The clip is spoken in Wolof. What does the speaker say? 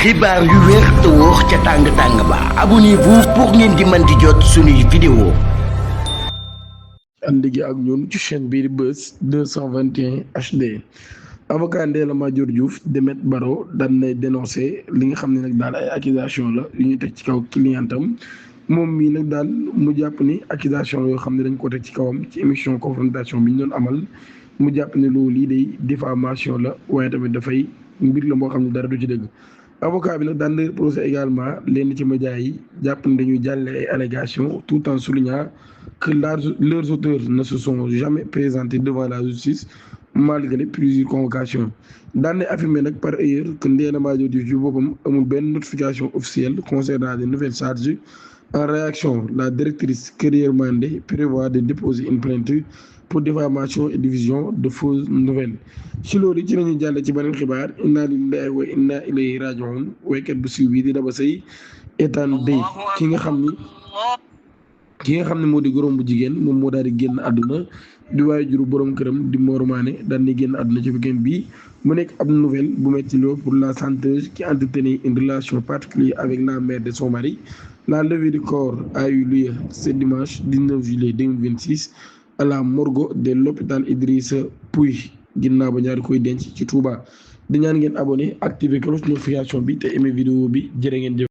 xibaar yu wér te wóor ca tàng-tàng ba abonnez-vous pour ngeen di mën di jot suñuy vidéo. ànd gi ak ñun ci chaîne bii di Buzz 221 HD avocat Ndella Madior Diouf Demet Baro daan nay dénoncé li nga xam ne nag daal ay accusation la yu ñu teg ci kaw clientam moom mii nag daal mu jàpp ni accusation yoo xam ne dañ ko teg ci kawam ci émission confrontation bi ñu doon amal mu jàpp ne loolu lii day diffamation la waaye tamit dafay mbir la moo xam ne dara du ci dëgg. avocat bi nag daan na reproché également lenn ci médias yi jàpp ne dañuy jàlle ay allégations tout en soulignant que leurs auteurs ne se sont jamais présentés devant la justice malgré plusieurs convocations. daan na affirmé nag par ailleurs que Ndella Madior Diouf ci boppam amul benn notification officielle concernant de nouvelles charges. En réaction, la directrice Kérière Mandé prévoit de déposer une plainte pour diffamation et diffusion de fausses nouvelles. ci loolu ci lañu jàll ci beneen xibaar inna lillahi wa inna ilayhi raji'un waykat bu siiw bii di Daba Seye étaan day ki nga xam ne moo di gorom bu jigéen moom moo daal di génn àdduna di waaye juru borom këram di Mor Mané daal di génn àdduna ci week-end bii mu nekk ab nouvelle bu metti loo pour la chanteuse qui entretenait une relation particulière avec la mère de son mari. La levée du corps a eu lieu ce dimanche 19 juillet 2026 à la morgue de l'hôpital Idrissa Pouye ginnaaw ba ñaari koy denc ci Touba di ñaan ngeen abonné activer cloche notification bi te aimé vidéo bi jërë ngeen jëf.